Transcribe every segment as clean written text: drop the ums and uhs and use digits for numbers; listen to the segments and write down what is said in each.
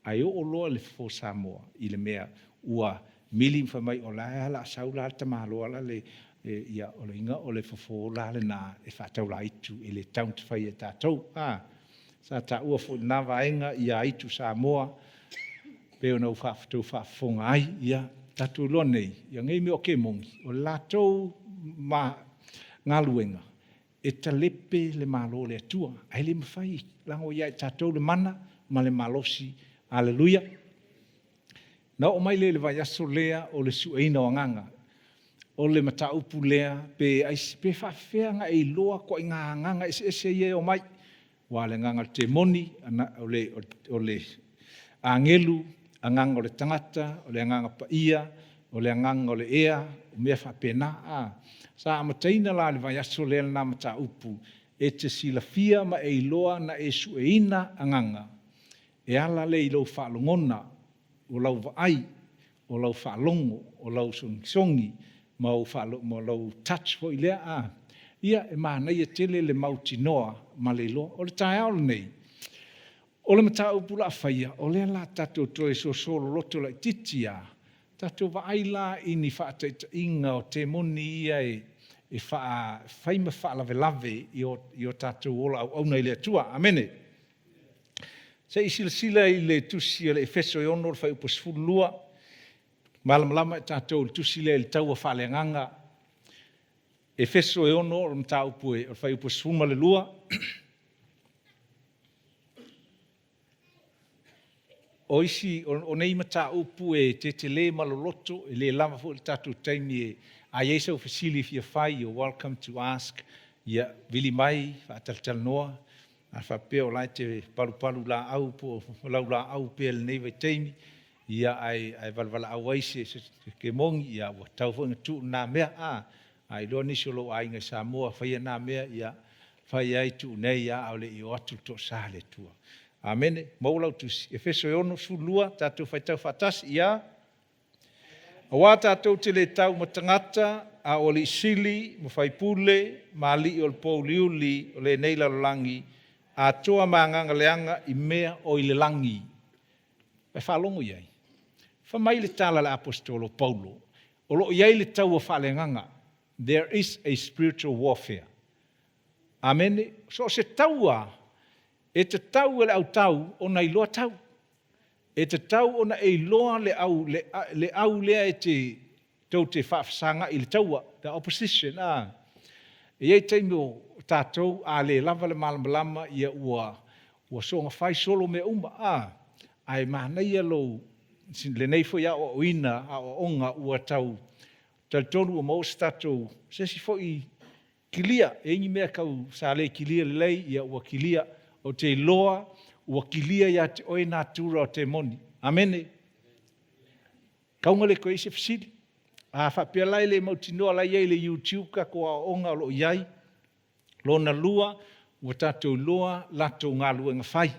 Ae oo loa le fofo Samoa i le mea ua mili ma fai mai o la e o le a sau la le tamaloa la e, ia, o le uiga o le fofo la lena e faataulaitu e le tatau ona faia e tatou. Sa taua foi i lena vaega ia aitu Samoa, e pei ona outou faafofoga ai. Ia, tatou iloa nei, o nei mea o kemoni, o le latou galuega, e talepe le Malo o le Atua, ae le mafai, leaga ua ia i tatou le mana ma le malosi. Aleluia. Ona oo mai lea i le vaiaso lea o le sueina o agaga. O le mataupu lea, pe faapefea ona e iloa ituaiga agaga eseese ia e omai, aua o le agaga o le temoni, o le agelu, agaga o le tagata, o le Agaga Paia, o le agaga o le ea, o mea faapena. Sa amataina la i le vaiaso lea lena mataupu, e te silafia ma e iloa ona e sueina agaga, e ala lea i lou faalogona, o lau vaai, o lau faalogo, o lau sogisogi, ma lou touch foi lea. Ia, e manaia tele le mautinoa ma le iloa. O le taeao lenei, o le mataupu o le a faia, o lea o le a tatou toe soso loloto laitiiti lava, tatou vaai la i ni faataitaiga o temoni ia e fai ma faalavelave i o tatou ola auauna i le Atua. Amene. Se i silasila i le tusi a le Efeso e 6 i le fuaiupu e 12, e malamalama i tatou i le tusi lea i le taua faaleagaga. Efeso e 6 o le mataupu o le fuaiupu e 12. O nei mataupu e tetele ma loloto, e le lava foi le tatou taimi, a i ai sau fesili e fia fai, you are welcome to ask, ia vili mai faatalatalanoa. A faapea o la e te palupalu laau po o laulaau pea i lenei vaitaimi, ae valevalaau ai se kemoni, ia ua tatau foi ona tuu lena mea. A iloa nisi o lou aiga i Samoa o faia na mea, ia fai ai, tuu nei lava a o le i oo atu le toasa a le Atua. Amene. Maua lau Tusi. Efeso e 6, 12, tatou faitau faatasi. Ia, aua tatou te le tau ma tagata, a o alii sili ma faipule ma alii o le pouliuli o lenei lalolagi, atoa ma agaga leaga i mea o i le lagi. E faalogo i ai? Fai mai le tala a le Aposetolo o Paulo, o lo o i ai le taua faaleagaga, there is a spiritual warfare. Amene. So o se taua lava, e tatau e le autau ona iloa tau. E tatau ona e iloa le au lea tou te faafesagai i le taua, the opposition. E i ai taimi o tatou a le lava le malamalama, ia ua soona fai solo mea uma, ae manaia lenei foi aoaoina, aoaoga ua tau talitonu ua maua se tatou, se isi foi kilia. E i ai ni mea tau sa le kilia lelei, ia ua kilia. Ou te iloa ua kilia ia te oe natura o temoni. Amene. Tatau ona le toe i ai se fesili. A faapea la e le mautinoa o la e i ai i le YouTube tatou aoaoga o lo o i ai. Lona lua, ua tatou iloa latou galuega fai.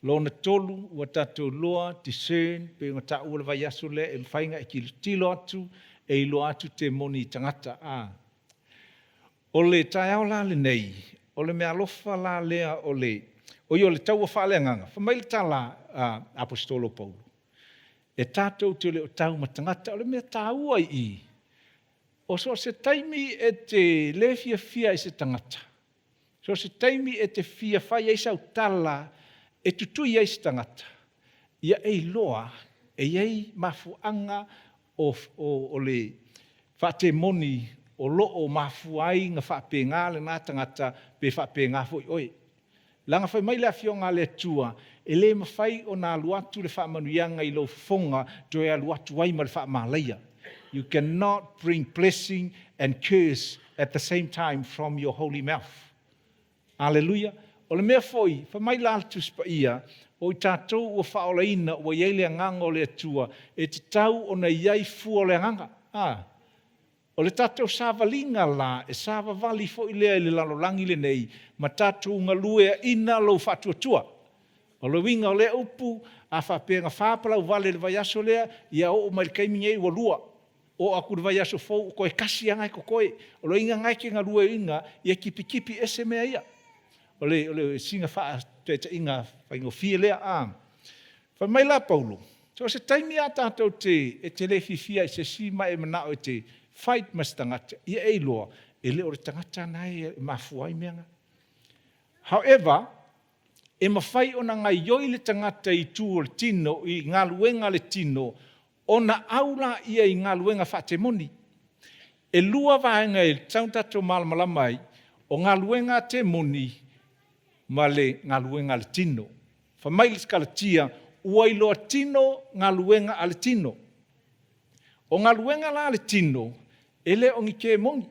Lona tolu, ua tatou iloa discern pei ona taua i le vaiaso lea, e mafai ona e tilotilo atu e iloa atu temoni i tagata. O le taeao la lenei, o le meaalofa la lea o le, oi o le taua faaleagaga, fai mai le tala a le Aposetolo o Paulo, e tatou te le o tau ma tagata. O le mea taua i i, o so o se taimi e te le fiafia ai i se tagata, so o se taimi e te fia fai ai sau tala e tutui ai i se tagata, ia e iloa e i ai mafuaaga o le faatemoni o lo o mafua ai ona faapena lena tagata pe faapena foi oe. Leaga fai mai le Afioga a le Atua, e le mafai ona alu atu le faamanuiaga i lou fofoga toe alu atu ai ma le faamalaia. You cannot bring blessing and curse at the same time from your holy mouth. Aleluia. O le mea foi, fai mai la le Tusi Paia, o i tatou ua faaolaina ua i ai le Agaga o le Atua, e tatau ona i ai fua o le Agaga. O le tatou savaliga la, e savavali foi lea i le lalolagi lenei, ma tatou galueaiina lou faatuatua. O le uiga o lea upu, a faapea na fa palauvale i le vaiaso lea, ia oo mai i le taimi lenei ua lua. Oo atu i le vaiaso fou, toe tasi lava lena e totoe. O le uiga o lena e te galueaiina ia tipitipi ese mea ia. O sina faataitaiga faigofie lea. Fai mai la Paulo, so o se taimi lava tatou te, e te le fiafia i se isi ma e manao e te fight ma se tagata, ia e iloa, e le o le tagata na e mafua ai mea na. However, e mafai ona gaioi le tagata i itu o le tino, i galuega a le tino, ona au laia i galuega faatemoni. E 2 vaega e tatau ona tatou malamalama ai, o galuega a temoni ma le galuega a le tino. Fai mai le Kalatia, ua iloa tino galuega a le tino. O galuega la a le tino, e le o ni temoni.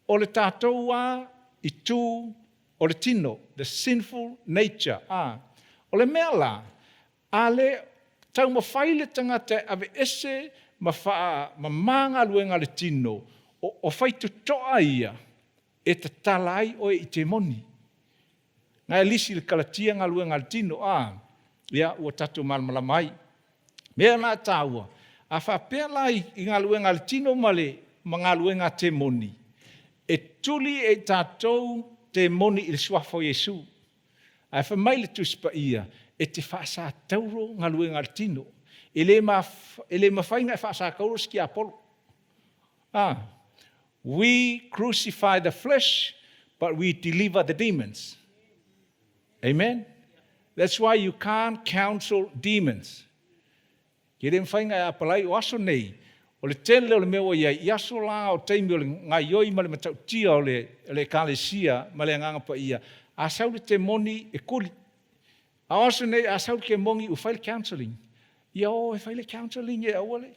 O le tatou lava itu o le tino, the sinful nature. O le mea la, a le taumafai le tagata e aveese ma faamama galuega a le tino, o faitotoa ia e tatala ai oe i temoni. Na e lisi i le Kalatia galuega a le tino, a? Ia, ua tatou malamalama ai. O mea la e taua, a faapea la i galuega a le tino ma galuega a temoni, e tuli e i tatou temoni i le suafa o Iesu. Ae fai mai le Tusi Paia, e te faasatauro galuega a le tino. E le mafai ona e faasatauro se tiapolo. We crucify the flesh, but we deliver the demons. Amen? That's why you can't counsel demons. E le mafai ona e apalai o aso nei, o le tele o le mea ua i ai, i aso la o taimi o le gaioi ma le matautia o le ekalesia ma le Agaga Paia, a sau le temoni e kuli. A o aso nei, a sau le temoni ua fai le counseling. Ia o e fai le counseling e aua le...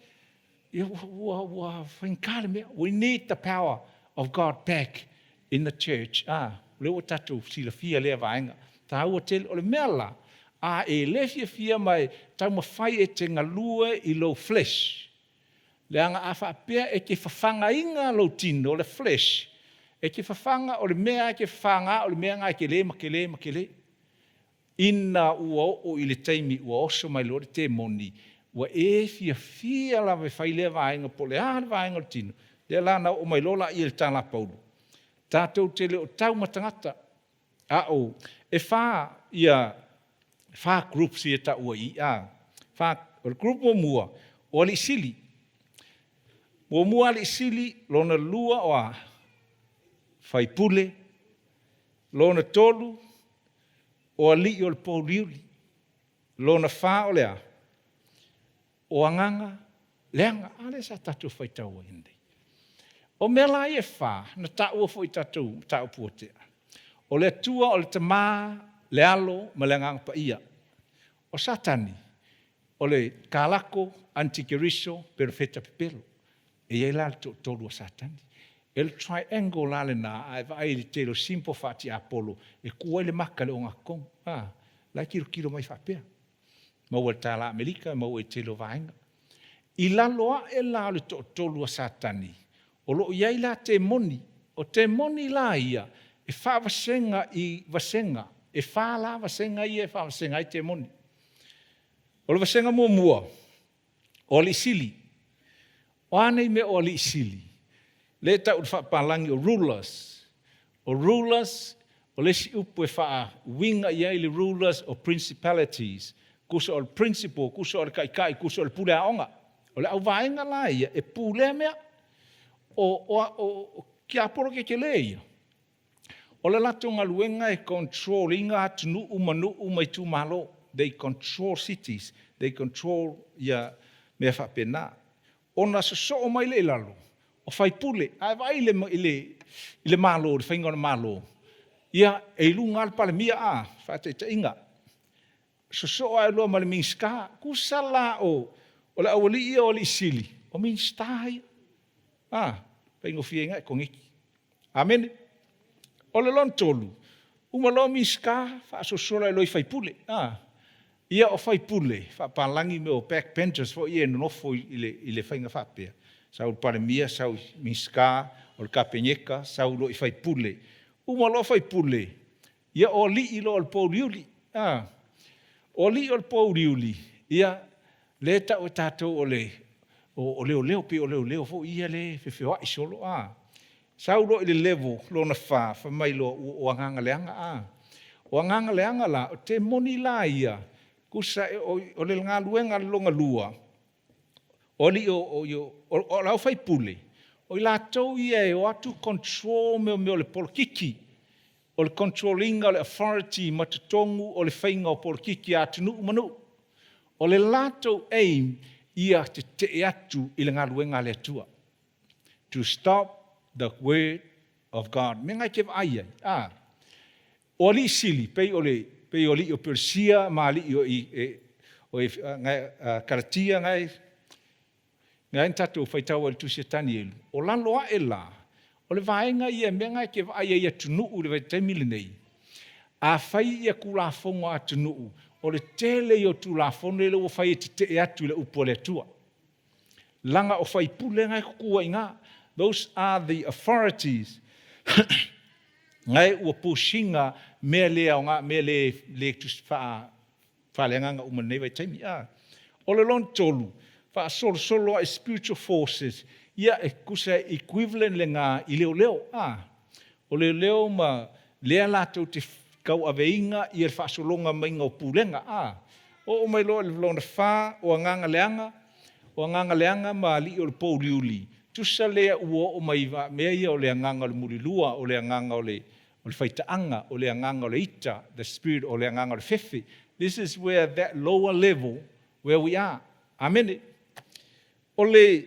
Ia ua faigata le mea. We need the power of God back in the church. O lea ua tatou silafia lea vaega. Taua tele. O le mea la, a e le fiafia ma e taumafai e te galue i lou flesh, leaga a faapea e te fafagaina lou tino, le flesh, e te fafaga, o le mea e te fafaga, o le mea lena e tele ma tele ma tele. Ina ua oo i le taimi ua oso mai loa le temoni, ua e fiafia lava e fai lea vaega po o le a le vaega o le tino, lea la na oo mai loa lea i le tala a Paulo, tatou te le o tau ma tagata, a o, e 4 groups ia e taua i i. O le group muamua, o alii sili. Muamua alii sili, lona lua o a? Faipule, lona tolu, o alii o le pouliuli, lona 4 o le a? O agaga leaga. A lea sa tatou faitau ai nei. O mea la ia e 4, na taua foi i tatou mataupu ua tea, o le Atua o le Tama, le Alo ma le Agaga Paia. O Satani, o le kalako, antikeriso, perofeta pepelo. E i ai la le toatolu o Satani. E le triangle la lena, a e vaai i le tele o simple faatiapolo, e tu ai le maka i le ogatotonu. La e tilotilo mai faapea. Maua i le tala Amerika, maua i le tele o vaega. I lalo ae la o le toatolu a Satani, o lo o i ai la temoni. O temoni la ia, e faavasega i vasega. E 4 la vasega ia e faavasega ai temoni. O le vasega muamua, o alii sili. O a nei mea o alii sili? Le tau i le faapalagi o rulers. O rulers, o le isi upu e faauiga i ai le rulers o principalities. Tusa o le principal, tusa o le taitai, tusa o le pule aoga. O le auvaega la ia, e pulea mea. O tiapolo tetele ia, o le latou galuega e control ina atunuu ma nuu ma itumalo. They control cities, they control ia mea faapena. Ona sosoo mai lea i lalo, o faipule. A e vaai i le Malo, i le faiga o le Malo, ia, e i luga lava le Palemia, a, faataitaiga. Sosoo ae loa ma le Minisita. Tusa la o le aualii ia o alii sili, o Minisita ia. A, faigofie ai ona e koneti. Amene. O le lona tolu, uma loa Minisita, faasosola ai loa i faipule. Ia o faipule, faapalagi mea o backbenchers foi ia e nonofo i le faiga faapea. Sau le Palemia, sau i Minisita, o le Kapeneta, sau loa i faipule. Uma loa faipule, ia o alii loa o le pouliuli. O alii o le pouliuli, ia, lea e tau e tatou o o leoleo, pei o leoleo foi ia lea e fefeoai solo. Sau loa i le level lona 4, fai mai loa, o agaga leaga. O agaga leaga la, o temoni la ia, Tusa o le galuega lona lua, o alii o le aufaipule, o i latou ia e o atu control mea o le polokiki, o le control ina o le authority ma totonu o le faiga o polokiki a atunuu ma nuu. O le latou aim, ia tetee atu i le galuega a le Atua. To stop the word of God. O le mea lena e te vaai ai, a? O alii sili, pei o alii o Peresia ma alii o Kalatia na na tatou faitau ai i le tusi a Tanielu, o lalo ae la, o le vaega ia mea na e te vaai ai i atunuu i le vaitaimi lenei, a fai Tulafono a atunuu, o le tele ia o Tulafono ia ua fai e tetee atu i le upu a le Atua, leaga o faipule na e tutu ai i ina. Those are the authorities na ua push ina mea le aoga, mea le faaleagaga uma i lenei vaitaimi. O le lona tolu, faasolosolo lava i spiritual forces, ia e tusa e equivalent lena i leoleo. O leoleo ma lea latou te tauaveina le faasologa maiga o pulega. Oo mai loa i le lona fa o agaga leaga, o agaga leaga ma alii o le pouliuli, tusa lea ua oo mai i mea ia o le agaga o le mulilua, o le agaga o le faitaaga, o le agaga o le ita, the spirit o le agaga o le fefe. This is where that lower level where we are. Amene. O le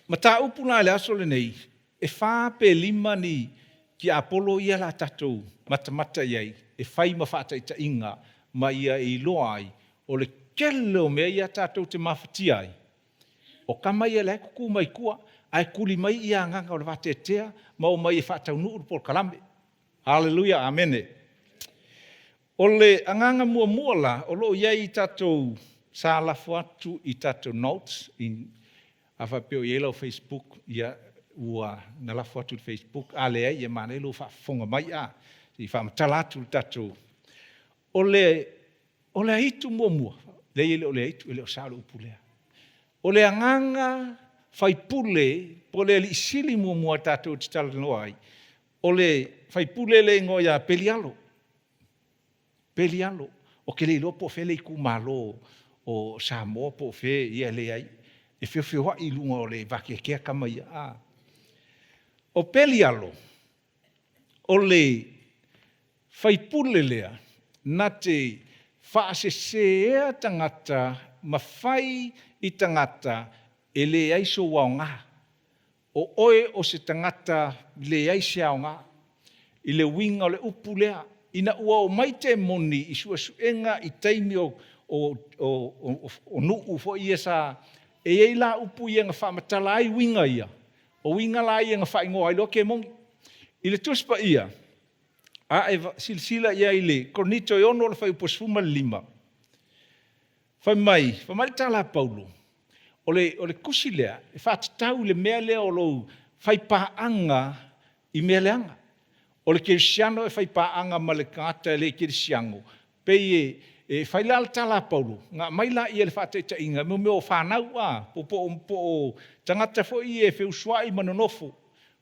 mataupu la i le aso lenei, e 4 pe 5 ni tiapolo ia o le a tatou matamata i ai e fai ma faataitaiga ma ia e iloa ai, o le tele o mea ia tatou te mafatia ai, o tama ia o la e tutu mai tua, ae tuli mai agaga o le vateatea ma omai e faataunuu le polokalame. Aleluia! Amene. O le agaga muamua la o lo o i ai i tatou sa lafo atu i tatou notes, a faapea o i ai lau facebook, ia ua na lafo atu i le facebook, a leai, ia manaia lou faafofoga mai se i faamatala atu le tatou… O le aitu muamua, leai e le o le aitu, e le o sao le upu lea. O le agaga faipule po o le alii sili muamua tatou te talanoa ai, o le faipule lea e igoa ia Pelialo. Pelialo. Ou te le iloa po o fea le itumalo o Samoa po o fea, ia e leai, e feofeoai i luga o le vateatea tama ia a. O Pelialo, o le faipule lea na te faasese tagata ma fai i tagata e leai sou aoga. O oe o se tagata e leai se aoga i le uiga o le upu lea. Ina ua omai temoni i suesuega i taimi o nuu foi ia sa… E i ai la upu ia na faamatala ai uiga ia, o uiga la ia na faaigoa ai loa temoni. I le Tusi Paia, a e silasila i ai i le Korinito 6 fuaiupu 15, fai mai le tala a Paulo, o le tusi lea, e faatatau i le mea lea o lou faipaaga i mea leaga. O le kerisiano e faipaaga ma le tagata e le kerisiano, pei e fai la le tala a Paulo, ona aumai lea o le faataitaiga i mea o fanau, po o tagata foi ia e feusuai ma nonofo.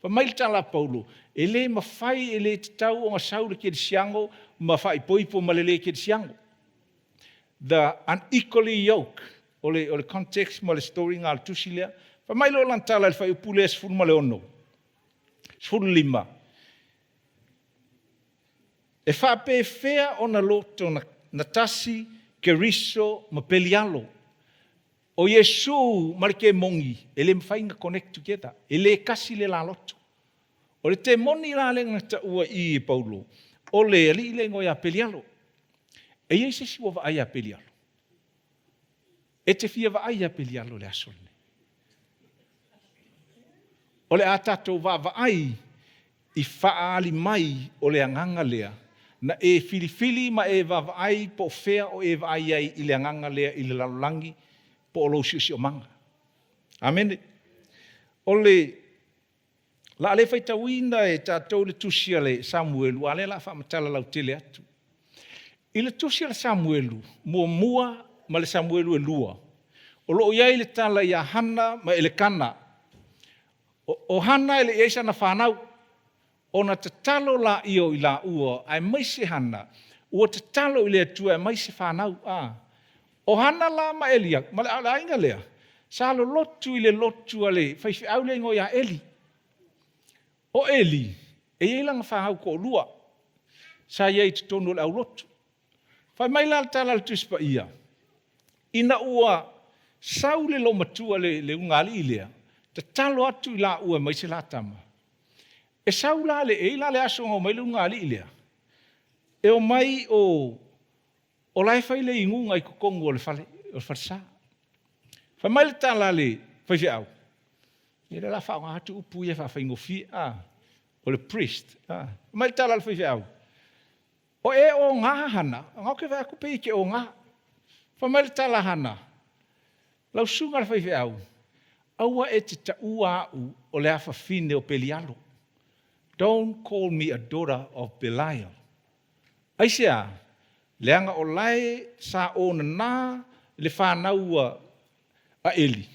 Fai mai le tala a Paulo, e le mafai e le tatau ona sau le kerisiano ma faaipoipo ma le le kerisiano. The unequally yoke, o le context ma le story lena o le tusi lea. Fai mai loa lana tala i le fuaiupu lea 16, 15, e faapefea ona loto gatasi Keriso ma Pelialo? O Iesu ma le temoni, e le mafai ona connect together, e le tasi le la loto. O le temoni la lea na taua i i e Paulo, o le alii lea e igoa ia Pelialo. E i ai se isi ua vaai ia Pelialo? E te fia vaai ia Pelialo i le aso lenei? O le a tatou vaavaai i faaali mai o le agaga lea na e filifili ma e vaavaai po o fea o e vaai ai i le agaga lea i le lalolagi po o lou siosiomaga. Amene. O le a le faitauina e tatou le tusi a le Samuelu, a o lea o le a faamatala lautele atu. I le tusi a le Samuelu 1 ma le Samuelu 2, o lo o i ai le tala ia Hana ma Elekana. O Hana e le i i ai sana fanau, ona tatalo lea o i laua aemaise Hana, Ua tatalo i le Atua e aumai se fanau. A. O Hana la ma Elia, ma le, le aiga lea, sa lolotu i le lotu a le faifeau le igoa ia Eli. O Eli, e i ai lana fanau toalua, sa i ai i totonu o le aulotu. Fai mai la le tala a le Tusi Paia, ina ua sau le loomatua le, le ulugalii lea, tatalo atu i laua e aumai se la tama. E sau la le, e i ai la le aso na omai ai le ulugalii lea, e omai o, o la e fai le inuga i totonu o le fale, o le falesa. Fai mai le tala a le faifeau, ia lea o le a faaaoga atu upu ia e faafaigofie, a, o le priest. A. Fai mai le tala a le faifeau, o e oga Hana, na ou te vaai atu pei e te oga. Fai mai le tala a Hana, lau susuga i le faifeau, aua e te taua au o le afafine o Pelialo. Don't call me a daughter of Belial. Aisea? Leaga o la e sa onana le fanau a Eli.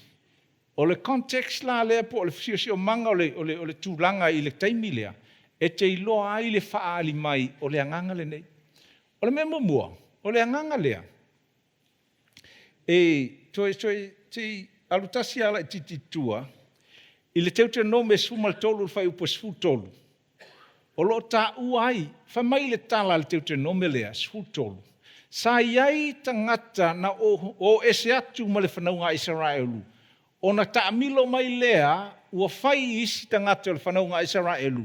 O le context la lea po o le siosiomaga o le, o le, o le tulaga i le taimi lea, e te iloa ai le faaali mai o le agaga lenei. O le mea muamua, o le agaga lea, e toe, toe, se i alu tasi lava laitiiti i tua, i le Teutonome 13 i le fuaiupu e 13, o lo o taua ai, fai mai le tala a le Teutonome lea 13, sa i ai tagata na o ese atu ma le fanauga a Isaraelu, ona taamilo mai lea ua fai i isi tagata o le fanauga a Isaraelu,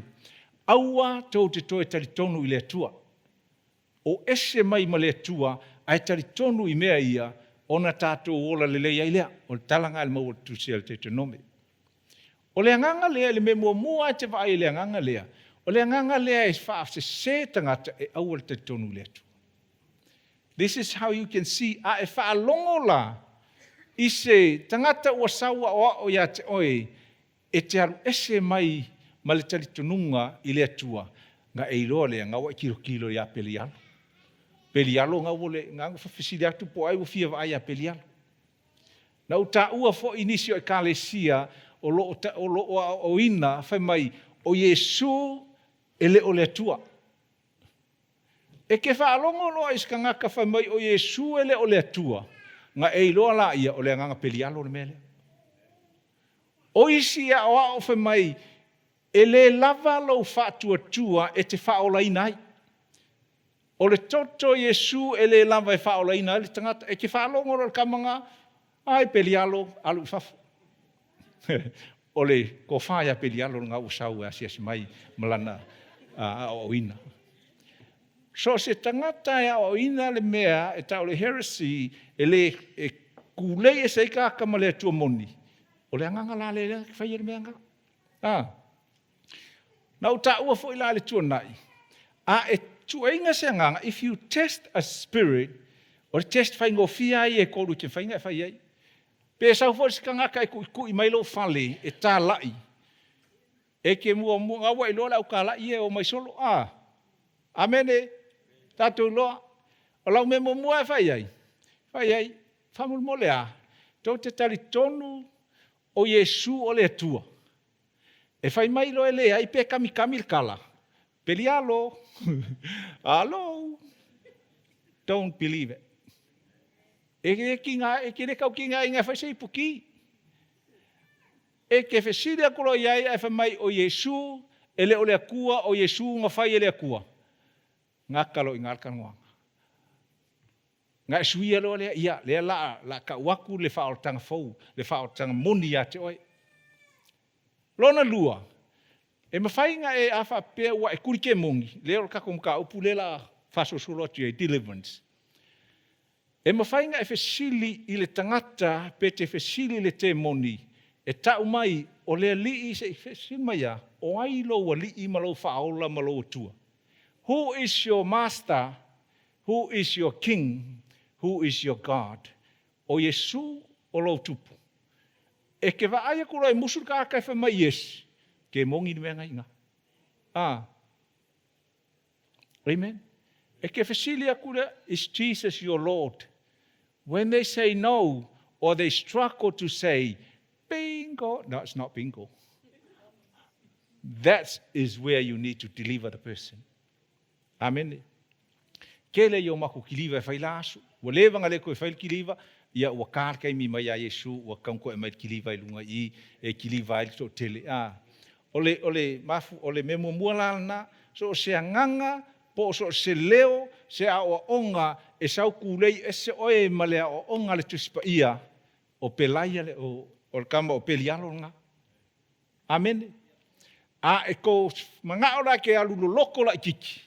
aua tou te toe talitonu i le Atua. O ese mai ma le Atua, ae talitonu i mea ia, ona tatou ola lelei ai lea. O le tala lena e maua i le tusi a le Teutonome. O le agaga lea, i le mea muamua lava e te vaai i le agaga lea, o le agaga lea e faasese tagata e aua le talitonu i le Atua. This is how you can see. A e faalogo la i se tagata ua sau aoao ia te oe e te alu ese mai ma le talitonuga i le Atua, na e iloa lea, na ua e tilotilo ia Pelialo. Pelialo na ua le, na fesili atu po o ai ua fia vaai ia Pelialo. Na ou taua foi nisi o ekalesia o lo o aoaoina fai mai o Iesu e le o le Atua. E te faalogo loa i se tagata fai mai o Iesu e le o le Atua, na e iloa laia o le agaga Pelialo le mea lea. O isi e aoao fai mai e le lava lou faatuatua e te faaolaina ai. O le toto o Iesu e le lava e faaolaina ai le tagata. E te faalogo loa i le tama lena, ai Pelialo, alu i fafo. O le tofa ia Pelialo lena ua sau e asiasi mai ma lana aoaoina. So o se tagata e aoaoina le mea e tau o le heresy, e le e kulei ese ai tagata ma le Atua moni, o le agaga la lea e fai ai le mea lena. Ah. Na ou taua foi la i le tuanai, a e tuuaina se agaga, if you test a spirit, o le test faigofie lava ia e tolu e te mafai ona e fai ai. Pe sau foi se tagata e tuitui mai lou fale e talai, e te muamua, na ua iloa le autalai ia e omai solo. Ah. Amene. Tatou iloa. O lau mea muamua e fai ai, fai ai, faamolemole a, tou te talitonu o Iesu o le Atua. E fai mai loa e leai pe kamikami le tala. Pelialo. Alo. Don't believe it. E le tiga, e te le tau tigaina e fai se ipuki. E te fesili atu loa i ai ae fai mai o Iesu e le o le Atua, o Iesu na fai e le Atua. Gata loa i ina le talanoaga. Na e suia loa lea, ia, lea la, la tau atu le faaolataga fou, le faaolataga moni ia te oe. Lona lua, e mafai ona e, a faapea ua e tuli kemoni, lea o le tatou mataupu lea o le a faasolosolo atu i ai, deliverance. E mafai ona e fesili i le tagata pe te fesili i le temoni e tau mai o le alii, se i fesili mai lava, o ai lou alii ma lou faaola ma lou Atua? Who is your master? Who is your king? Who is your God? O Iesu o lou tupu. E te vaai atu loa e musu le tagata e fai mai yes, kemoni le mea na i ina. Ah. Amen. E te fesili atu lea, is Jesus your Lord? When they say no, or they struggle to say, bingo. No, it's not bingo. That is where you need to deliver the person. Amen. Tele ia o matou kiliva e fai la aso. Ua leva na le toe fai le kiliva, ia ua ta le taimi mai ia Iesu ua tatau ona toe aumai le kiliva i luga i i e kiliva ai le toatele. A, o le, o le, mafu, o le mea muamua la lena, so o se agaga po o so o se leo, se aoaoga e sau tulei ese oe ma le aoaoga a le Tusi Paia, o Pelaia le, o, o le tama o Pelialo lena. Amene. A e tou manao la e te alu loloto laititi,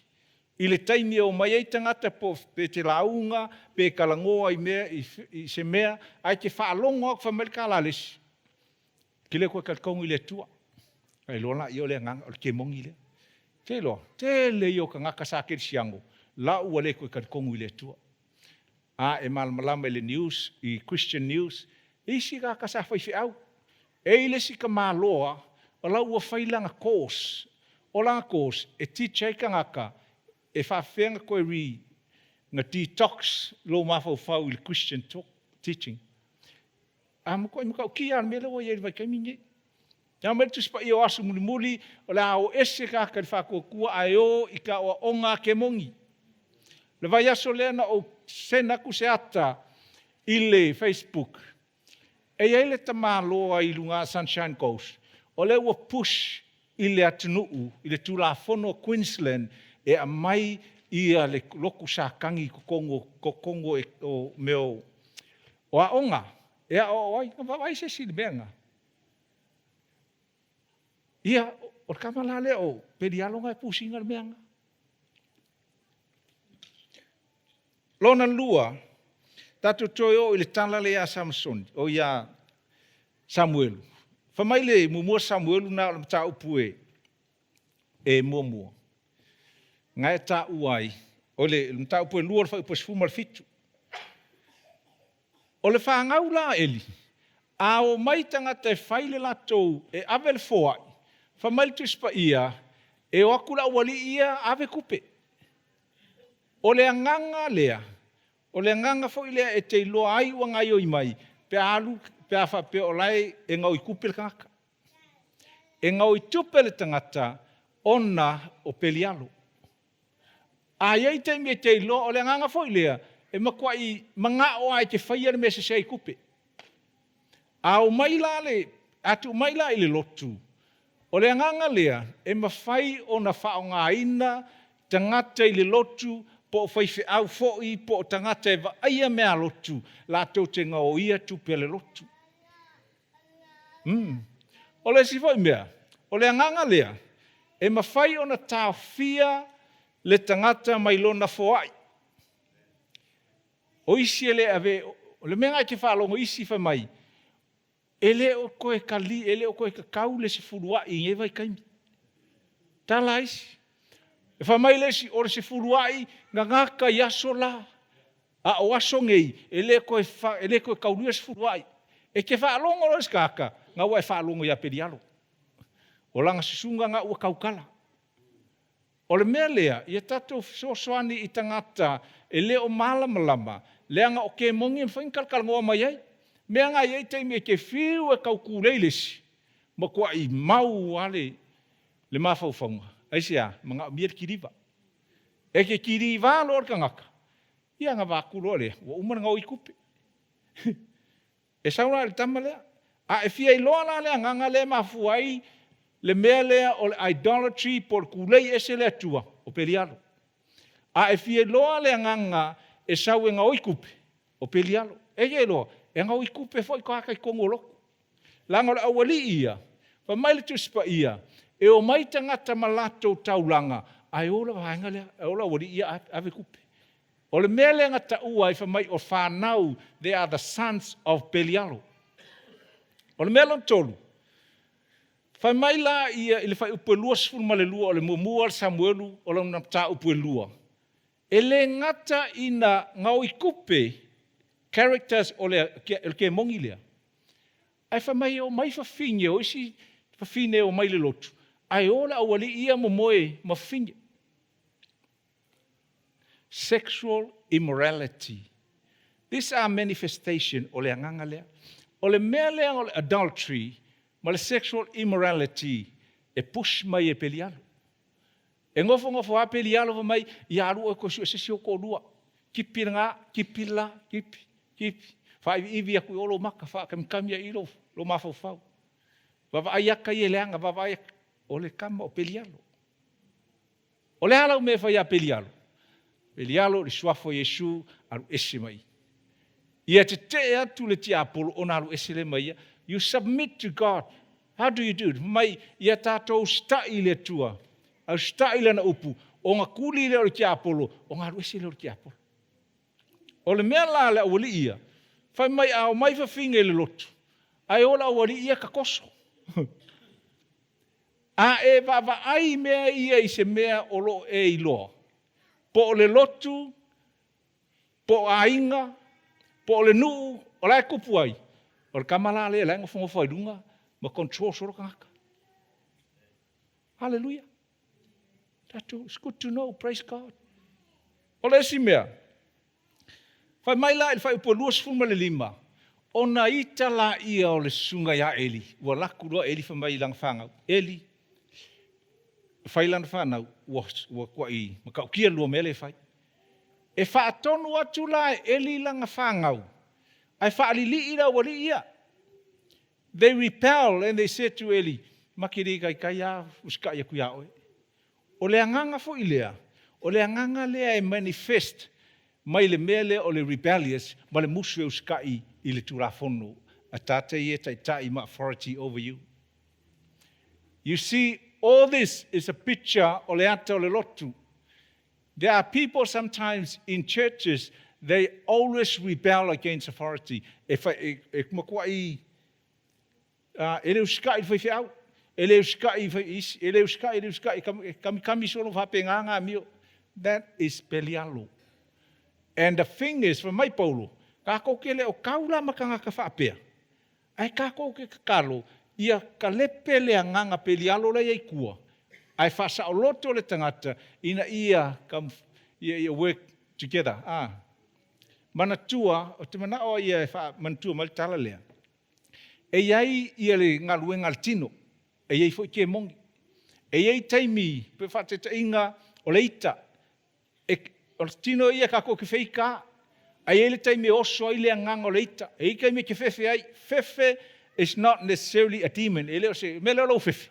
i le taimi e omai ai tagata po pe te lauga, pe talanoa i mea i, i se mea, ae te faalogo atu fai mai le tala a le isi, te le toe talitonu i le Atua. Ona iloa laia o le agaga, o le kemoni lea. Te iloa, tele ia o tagata sa kerisiano, la ua le toe talitonu i le Atua. A e malamalama i le news, i Christian news, e isi tagata sa faifeau. E i ai le isi tamaloa, o la ua fai lana course. O lana course, e teach ai tagata, e faafefea ona toe re, na detox lou mafaufau i le Christian talk, teaching. A matuai matautia lava le mea lea ua i ai i le vaitaimi lenei. Aumai mai le Tusi Paia o aso mulimuli, o le a o ese tagata i le faatuatua ae o i aoaoga a kemoni. Le vaiaso lea na ou send atu se ata i le Facebook, e i ai le tamaloa i luga Sunshine Coast, o lea ua push i le atunuu, i le Tulafono a Queensland e aumai ia le lotu Satani i totonu, totonu o mea o aoga e aoao ai. Na vaavaai se isi i le mea lena? Ia, o le tama la lea o Pelialo lena e push ina le mea lena. Lona lua, tatou toe oo i le tala lea ia Samasoni, o ia Samuelu. Fai mai le muamua Samuelu na o le mataupu e, e muamua, na e taua ai, o le mataupu e 2 o le fuaiupu e 17. O le fanau la a Eli, a omai tagata e fai le latou, e ave le foai, fai mai le Tusi Paia, e o atu le aualii ia ave tupe. O le agaga lea, o le agaga foi lea e te iloa ai ua gaoioi mai, pe a alu, pe a faapea o la e gaoi tupe le tagata. E gaoi tupe le tagata ona o Pelialo. A i ai taimi e te iloa, o le agaga foi lea, e matuai manao lava e te faia le mea sese i tupe. A omai la le, a tuu mai la i le lotu, o le agaga lea, e mafai ona faaaogaina tagata i le lotu, po o faifeau foi, po o tagata e vaaia meaalotu, latou te gaoia tupe a le lotu. O le isi foi mea, o le agaga lea, e mafai ona taofia le tagata mai lona foai. O isi e le ave, o le mea lena e te faalogo i isi fai mai, e le o toe tali, e le o toe tatau le sefuluai i lenei vaitaimi. Tala a isi. E fai mai le isi, o le sefuluai na gata i aso la, a o aso nei, e le toe, e le toe taulia le sefuluai. E te faalogo loa i se tagata, na ua e faalogo ia Pelialo. O lana susuga na ua tautala. O le mea lea, ia tatou fesoasoani i tagata e le o malamalama, leaga o kemoni e mafai ona talatalanoa mai ai. Mea na e i ai taimi e te fiu e tau tulei le isi, matuai mau lava le, le mafaufauga. Aisea? Manaomia le kiliva. E te kiliva loa le tagata, ia ona vaatu loa lea, ua uma ona gaoi tupe. E sau la i le tama lea. A e fia iloa la le agaga lea e mafua ai le mea lea o le idolatry po o le tulei ese le Atua, o Pelialo. A e fia iloa le agaga e sau e gaoi tupe, o Pelialo. E te iloa, e gaoi tupe foi tagata i totonu o lotu. Leaga o le aualii ia, fai mai le Tusi Paia, e omai tagata ma latou taulaga, ae o le vaega lea, o le aualii ia ave tupe. O le mea lea na taua ai, fai mai o fanau, they are the sons of Belialo. O le mea lona tolu, fai mai la ia i le fuaiupu e 22 o le muamua le Samuelu o lona mataupu e lua, e le gata ina gaoi tupe characters o le, o le kemoni lea, ae fai mai e omai fafine o isi fafine e omai i le lotu, ae o le aualii ia momoe ma fafine. Sexual immorality. These are manifestation o le agaga lea. O le mea lea o le adultery ma le sexual immorality e push mai e Pelialo. E nofonofo lava Pelialo fai mai, ia alu oe toe sue se isi ou toalua. Tipi lena, tipi le la, tipi, tipi. Faaiviivi atu i o lou mata, faakamitami ai i i lou mafaufau. Vaavaai ata ia e leaga, vaavaai ata. O le tama o Pelialo. O le a lau mea e fai ia Pelialo? Pelialo i le suafa o Iesu, alu ese mai i i. Ia tetee atu le tiapolo ona alu ese lea ma ia. You submit to God. How do you do it? Fai mai, ia tatou usitai i le Atua, a usitai i Lana upu, ona tuli lea o le tiapolo, ona alu ese lea o le tiapolo. O le mea la a le aualii ia, fai mai a omai fafine i le lotu, ae o le aualii ia tatoso. A e vaavaai i mea ia i se mea o lo o e iloa, po o le lotu, po o aiga, po o le nuu, o la e tupu ai, o le tama la lea o la e nofonofo ai i luga ma control solo tagata. Hallelujah. It's good to know, praise God. O le isi mea, fai mai la i le fuaiupu 25, ona ita laia o le susuga ia Eli, ua alu atu loa Eli fai mai i lana fanau, Eli, fai lana fanau, ua matuai matautia le lua mea lea e fai. E faatonu atu la e Eli lana fanau, ae faalilii le aualii ia. They rebel and they said to Eli, ma te le taitai lava usitai atu ia oe. O le agaga foi lea, o le agaga lea e manifest mai le mea lea o le rebellious ma le musu e usitai i le Tulafono a tata ia e taitai ma authority over you. You see, all this is a picture o le ata o le lotu. There are people sometimes in churches, they always rebel against authority. E, e, e matuai, e le usitai i le faifeau, e le usitai i isi, e le usitai, e le usitai, e kamikami solo faapena ngā amio. That is Belialo. And the thing is, fai mai Paulo, kākou ke le o kau la ma tagata faapea, ae kākou ke tatalo, ia kalepe le agaga Pelialo la ia i tua, ae faasaoloto le tagata ina ia, ia, ia work together. Ah. Manatua, o te manao ia e faamanatua mai le tala lea, e i ai ia le galuega a le tino, e i ai foi kemoni. E i ai taimi, pe faataitaiga, o le ita, e, o le tino ia kākou ke feita, a i ai le taimi e oso ai le agaga o le ita, e i ai taimi e te fefe ai. Fefe is not necessarily a demon. E le o se mea lea o lou fefe.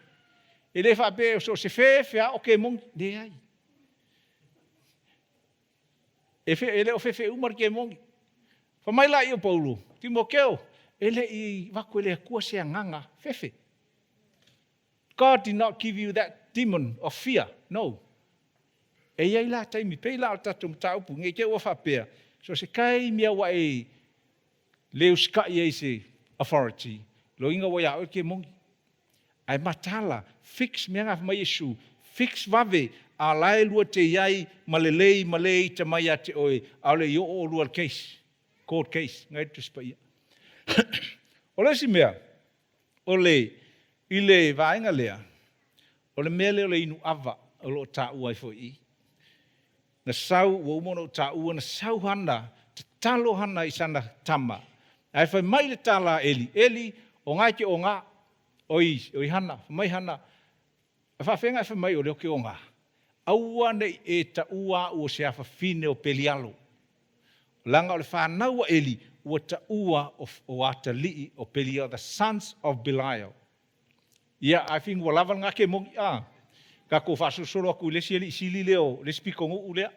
E le faapea so o se fefe a o kemoni. Leai. E, fe, e le o fefe uma le kemoni. Fai mai la i o Paulo, Timoteo, e le i avatu e le Atua se agaga fefe. God did not give you that demon of fear. No. E i ai la taimi, pei la o le tatou mataupu, nei te ua faapea, so se taimi a ua e le usitai ai se authority, loiga ua ia oe le kemoni. Ae mataala, fix mea na fai mai Iesu, fix vave, a la e lua te i ai ma lelei ma le ita mai ia te oe, ʻaʻole i oo olua i le case, court case, ngai le Tusi Paia. O le isi mea, o le, i le vaega lea, o le mea lea o le inu ava o lo o taua ai foi i i. Na sau, ua uma ona ou taua, na sau Hana, tatalo Hana i sana tama. Ae fai mai le tala a Eli, Eli, o nga e te oga, oi, oi Hana, fai mai Hana, e faafeaga e fai mai o lea ou te oga. Aua ne i e taua au o se afafine o Pelialo. Leaga o le fanau a Eli ua taua o, o atalii o Pelialo, the sons of Belial. Ia, I think ua lava lena kemoni, a. Tatou faasolosolo atu i le isi alii sili lea o le isi pitonuu lea.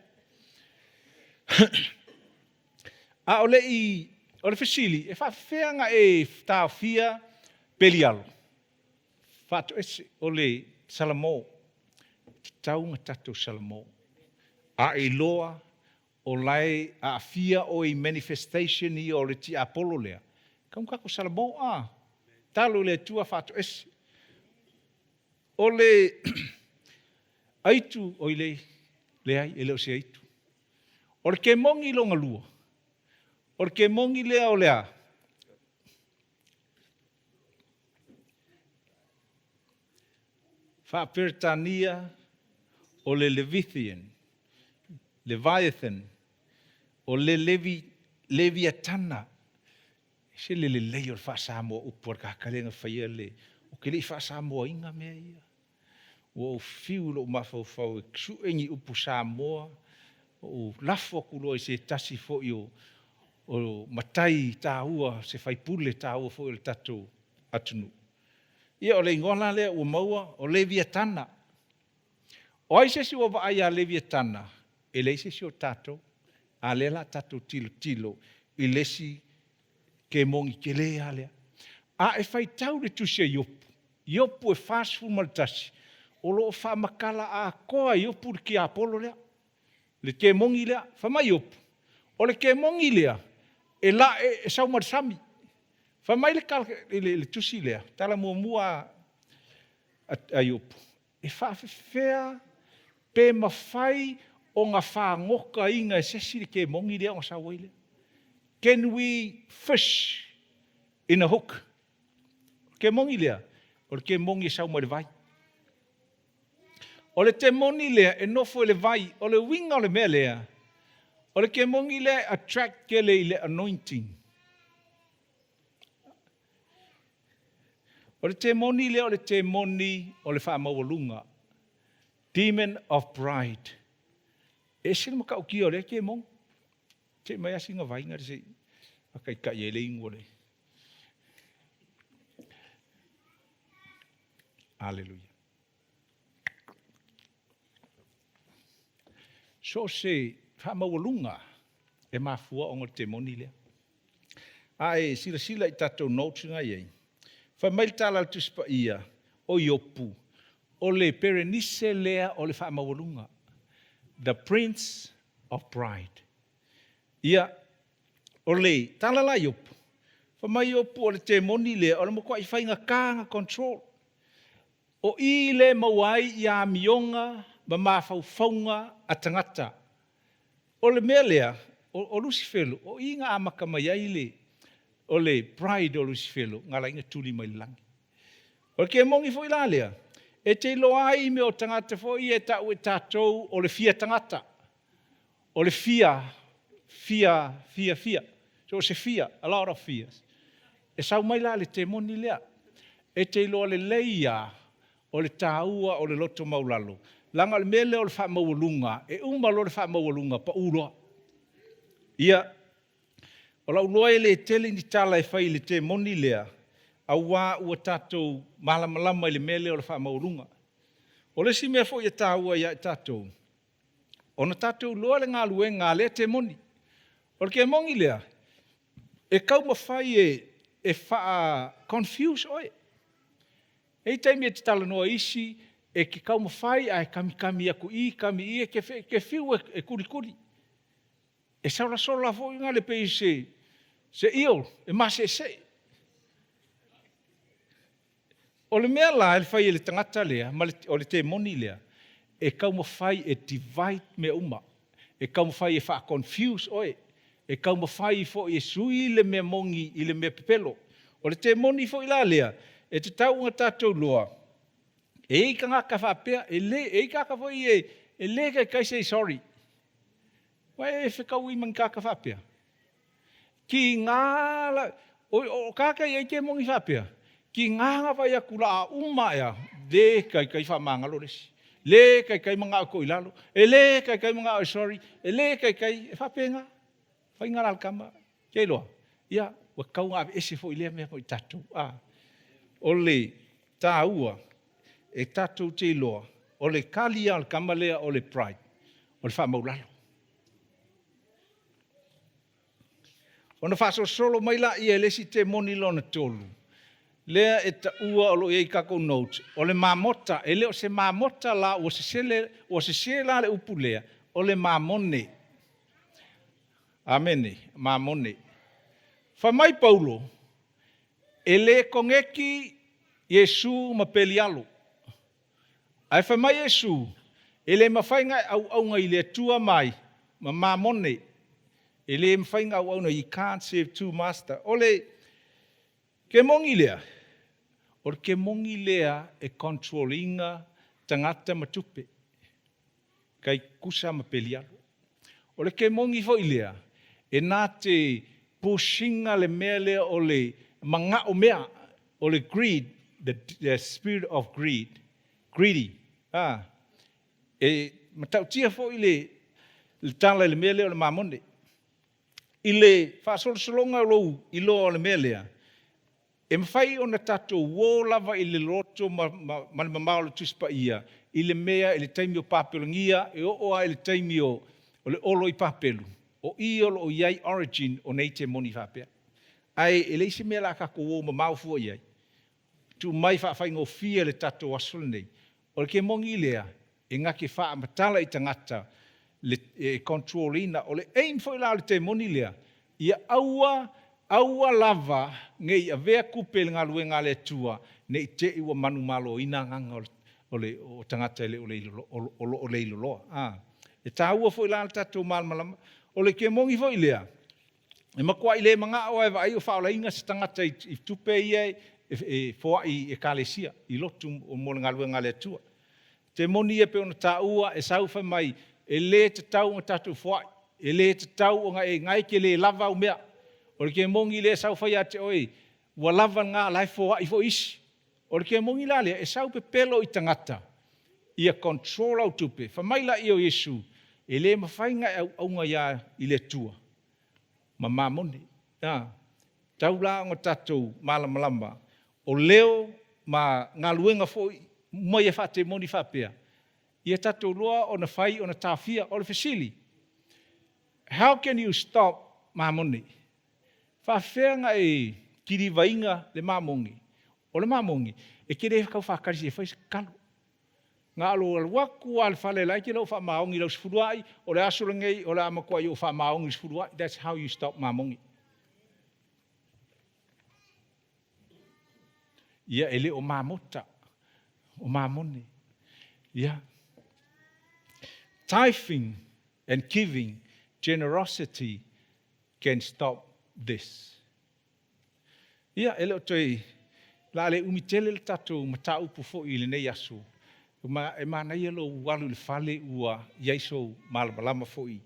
A o le i, o le fesili, e faafefea ona e taofia Pelialo? Faatoese, o le Salamo. Tatau ona tatou Salamo. A e iloa o la e aafia oe i manifestation ia o le tiapolo lea, tatau ona tatou Salamo, a. Talo i le Atua faatoese. O le aitu, oi le, leai, e le o se aitu. O le kemoni lona lua, o le kemoni lea o le a? Faa-Peretania o le Levithian, Leviathan, o le Levi, Leviatana. E ese le lelei o le faa-Samoa upu a le tagata lea na faia le... Ou te le i faa-Samoaina mea ia. Ua ou fiu i lou mafaufau e sue ni upu Samoa, ou lafo atu loa i se tasi foi o matai taua, se faipule taua foi o le tatou atunuu. Ia o le igoa la lea ua maua o Leviatana. O ai se isi ua vaai ia Leviatana? E leai se isi o tatou, a o lea o le a tatou tilotilo i le isi kemoni tele lava lea. A e faitau i le tusi a Iopu, Iopu e 41, o lo o faamatala atoa e Iopu le tiapolo lea, le kemoni lea. Fai mai Iopu, o le kemoni lea, e sau mai le sami. Fai mai le tusi lea, tala muamua lava a Iopu, e faapefea pe mafai ona fagotaina e se isi le kemoni lea ona sau ai lea? Can we fish in a hook? O le kemoni lea, o le kemoni e sau mai le vai. O le kemoni lea e nofo i le vai. O le uiga o le mea lea, o le kemoni lea e attract tele i le anointing. O le temoni lea o le temoni o le faamaualuga. Demon of pride. E ese le matautia o lea kemoni. Se i aumai lava sina vaina se i faataitai ai le inu a le... Aleluia. So o se faamaualuga e mafua ona o le temoni lea. A e silasila i tatou notes na e i ai, fai mai le tala a le Tusi Paia o Iopu, o le perenise lea o le faamaualuga. The Prince of Pride. Ia, o le tala la a Iopu, fai mai Iopu o le temoni lea, o le matuai faigata ona control. O i lea e maua ai amioga ma mafaufauga a tagata. O le mea lea, o Lusifelo, o i na amata mai ai le, o le pride o Lusifelo na ala ai ona tuli mai le lagi. O le kemoni foi la lea, e te iloa ai mea o tagata foi ia e tau e tatou o le fia tagata. O le fia, fia, fia, fia. So o se fia, a lot of fears. E sau mai la le temoni lea. E te iloa lelei lava o le taua o le loto maualalo, leaga o le mea lea o le faamaualuga, e uma loa le faamaualuga, pau loa. Ia, o lau iloa e le tele ni tala e fai i le temoni lea, aua ua tatou malamalama i le mea lea o le faamaualuga. O le isi mea foi e taua ia i tatou, ona tatou iloa le galuega a lea temoni. O le kemoni lea, e taumafai e faa-confuse oe. E i ai taimi e te talanoa e isi, e te taumafai ae kamikami atu i i, kami i i, e te fiu e tulituli. E solasola foi lale pei se eel e maseesee. O le mea la e fai e le tagata lea, ma le, o le temoni lea, e taumafai e divide mea uma. E taumafai e faa-confuse oe. E taumafai foi e sui le mea moni i le mea pepelo. O le temoni foi la lea, e tatau ona tatou iloa, e i ai tagata faapea, e le, e i ai tagata foi e le taitai say sorry. Ua e fetaui ma ni tagata faapea? Tiga la, o tagata e i ai kemoni faapea, tiga na vaai atu la a uma ae a, le taitai faamagalo le isi. Le taitai manao e tuu i lalo, e le taitai manao e sorry, e le taitai, e faapena. Faiga la a le tama, te iloa, ia, ua tatau ona aveese foi lea mea mai tatou. A, o le taua, e tatou te iloa, o le kali lava o le tama lea o le pride, o le faamaulalo. Ona faasolosolo mai lea e le isi temoni lona tolu, lea e taua o lo o i ai i tatou notes, o le mamota. E le o se mamota la ua sesele, ua sese la le upu lea, o le mamone. Amene, mamone. Fai mai Paulo, e le koneti Iesu ma Pelialo. Ae fai mai Iesu, e le mafai ona e auauna i le Atua mai ma mamone. E le mafai ona auauna, you can't serve two master. O le kemoni lea, o le kemoni lea e control ina tagata ma tupe. Kai kusa ma Pelialo. O le kemoni foi lea, e na te push ina le mea lea o le manao mea, o le greed, the spirit of greed, greedy. A, e matautia foi le tala i le mea lea o le mamone. I le faasolosologa o lou iloa o le mea lea, e mafai ona tatou uo lava i le loto ma le mamao o le Tusi Paia i le mea i le taimi o Papelonia e oo lava i le taimi o le olo i Papelu, o i o lo o i ai origin o nei temoni faapea. Ae e leai se mea o le a tatou o mamao fua i ai, tuu mai faafaigofie le tatou aso lenei. O le kemoni lea, e na te faamatala i tagata le, e control ina. O le aim foi la o le temoni lea, ia aua, aua lava ne i avea tupe i le galuega a le Atua, ne i te i ua manumaloina agaga o tagata e le o o lo o leiloloa. A. E taua foi la le tatou malamalama. O le kemoni foi lea, e matuai le manao lava e vaai o faaolaina se tagata i tupe ia e foai i ekalesia, i lotu mo le galuega a le Atua. Temoni ia e pei ona taua e sau fai mai, e le tatau ona tatou foai, e le tatau ona e, na e te le lava au mea. O le kemoni lea e sau fai ia te oe, ua lava lena o la e foai foi isi. O le kemoni la lea, e sau pepelo i tagata, ia control au tupe. Fai mai lea o Iesu, e le mafai ona e auauna i le Atua ma mamone. A, tau la ona tatou malamalama, o leo ma galuega foi uma ia faatemoni faapea, ia tatou iloa ona fai ona taofia. O le fesili, how can you stop mamone? Faafefea ona e kilivaina le mamoe? O le mamoe, e te le tau faatali e fai se tatalo. Na o lou alu atu lava i le fale la e te le o faamaoni i lau sefuluai, o le aso lenei o le a matuai ou faamaoni i le sefuluai. That's how you stop mamoe. Ia, e le o mamota, o mamone. Ia. Tithing and giving, generosity can stop this. Ia, e le o toe, la le umi tele le tatou mataupu foi i lenei aso. E manaia lou alu i le fale ua i ai sou malamalama foi.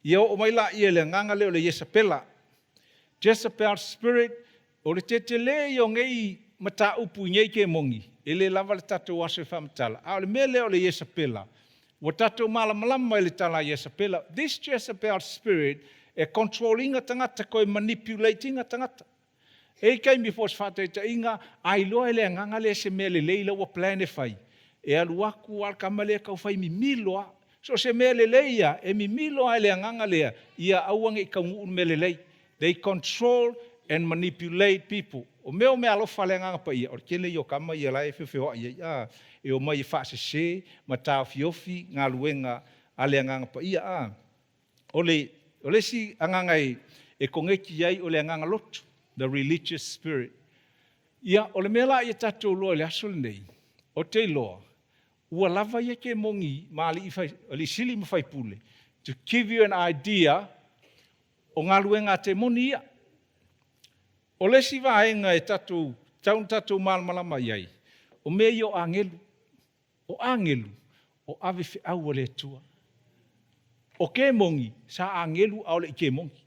Ia oo mai laia i le agaga lea o le Iesapela. Jezebel spirit, o le tetele ia o nei mataupu i nei kemoni, e le lava le tatou aso e faamatala. A o le mea lea o le Iesapela, ua tatou malamalama i le tala a Iesapela. This Jezebel spirit, e control ina tagata, toe manipulate ina tagata. E i taimi po o se faataitaiga, a iloa e le agaga lea se mea lelei la ua plan e fai, e alu atu lava le tama lea tau fai mimilo lava. So o se mea lelei ia, e mimilo lava e le agaga lea, ia aua ne i taunuu le mea lelei. They control and manipulate people. O mea o meaalofa a le Agaga Paia, o le tele ia o tama ia la e feofeoai ai, a, e omai e faasese ma taofiofi galuega a le Agaga Paia. A. O le isi agaga e koneti ai o le agaga lotu, the religious spirit. Ia, o le mea la ia tatou iloa i le aso lenei, ou te iloa, ua lava ia kemoni ma alii sili ma faipule, to give you an idea o galuega a temoni ia. O le isi vaega e tatou, tau na tatou malamalama i ai, o mea ia o agelu. O agelu, o ave feau a le Atua. O kemoni, sa agelu a o le i kemoni.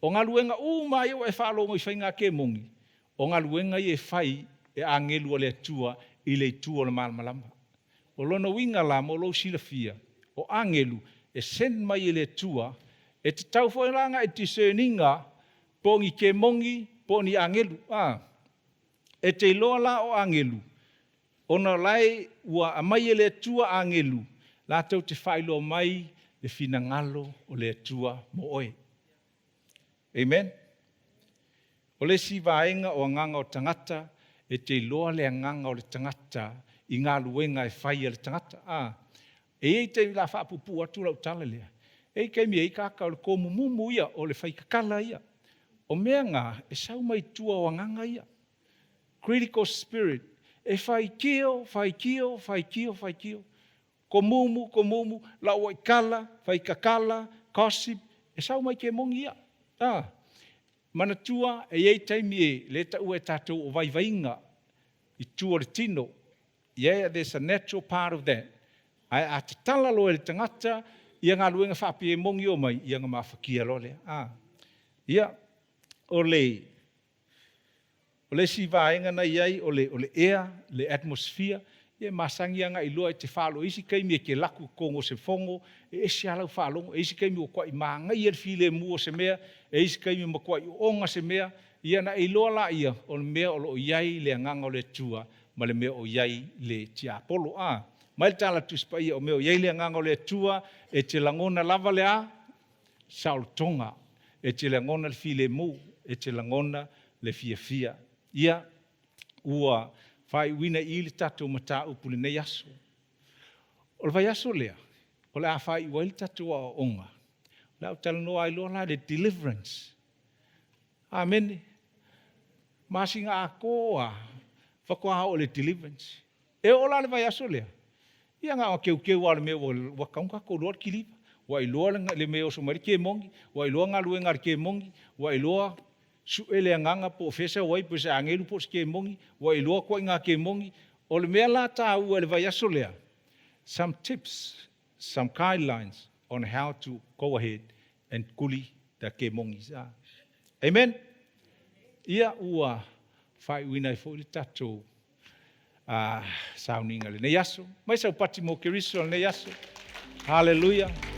O galuega uma ia ua e faalogo i faiga kemoni, o galuega ia e fai e agelu a le Atua i le itu o le malamalama. O lona uiga la mo lou silafia, o agelu e send mai e le Atua, e tatau foi la ona e discern ina po o ni kemoni, po o ni agelu. A, e te iloa la o agelu, ona o lae ua aumai e le Atua agelu, latou te faailoa mai le finagalo o le Atua mo oe. Amen. O le isi vaega o agaga o tagata, e te iloa le agaga o le tagata i galuega e fai a le tagata. A, e i ai taimi la faapuupuu atu lau tala lea. E i ai taimi e i ai tagata o le tomumumu ia, o le faikakala ia. O mea na, e sau mai tua o agaga ia. Critical spirit, e faitio, faitio, faitio, faitio. Komumu, komumu, lauaikala, faikakala, gossip, e sau mai kemoni ia. A, manatua e i ai taimi e le taua e tatou o vaivaiga i tua o le tino. Yeah, there's a natural part of that. Ae a tatala loa e le tagata ia galuega faapiemoni o mai, ia na mafakia loa lea. A, ia, o le isi vaega na i ai o le air, le atmosphere. Ia e masani lava ona e iloa e te faalogo, e i ai isi taimi e te alu atu i totonu o se fono, e ese lava lau faalogo. E i ai isi taimi ua matuai manaia le filemu o se mea, e i ai isi taimi e matuai oona se mea, ia ona e iloa lea o le mea o lo o i ai le Agaga o le Atua ma le mea o i ai le tiapolo. A? Fai mai le tala a le Tusi Paia, o mea o i ai le Agaga o le Atua, e te lagona lava le a? Saolotoga. E te lagona le filemu, e te lagona le fiafia. Ia, ua faaiuina i i le tatou mataupu i lenei aso. O le vaiaso lea, o le a faaiu ai le tatou aoaoga, o le a ou talanoa ai loa la i le deliverance. Amene. Masina atoa lava faatoa oo i le deliverance. E oo la i le vaiaso lea, ia na ona teuteu lava o le mea ua tatau ona tatou iloa le kiliva. Ua e iloa le mea e oso mai ai le kemoni, ua e iloa galuega a le kemoni, ua e iloa sue le agaga po o fea e sau ai, po o se agelu po o se kemoni, ua e iloa ituaiga kemoni. O le mea la taua i le vaiaso lea, some tips, some guidelines on how to go ahead and tuli the kemonis. Amen? Ia ua faaiuina ai foi le tatou sauniga i lenei aso. Aumai sau pati mo Keriso i lenei aso. Haleluia!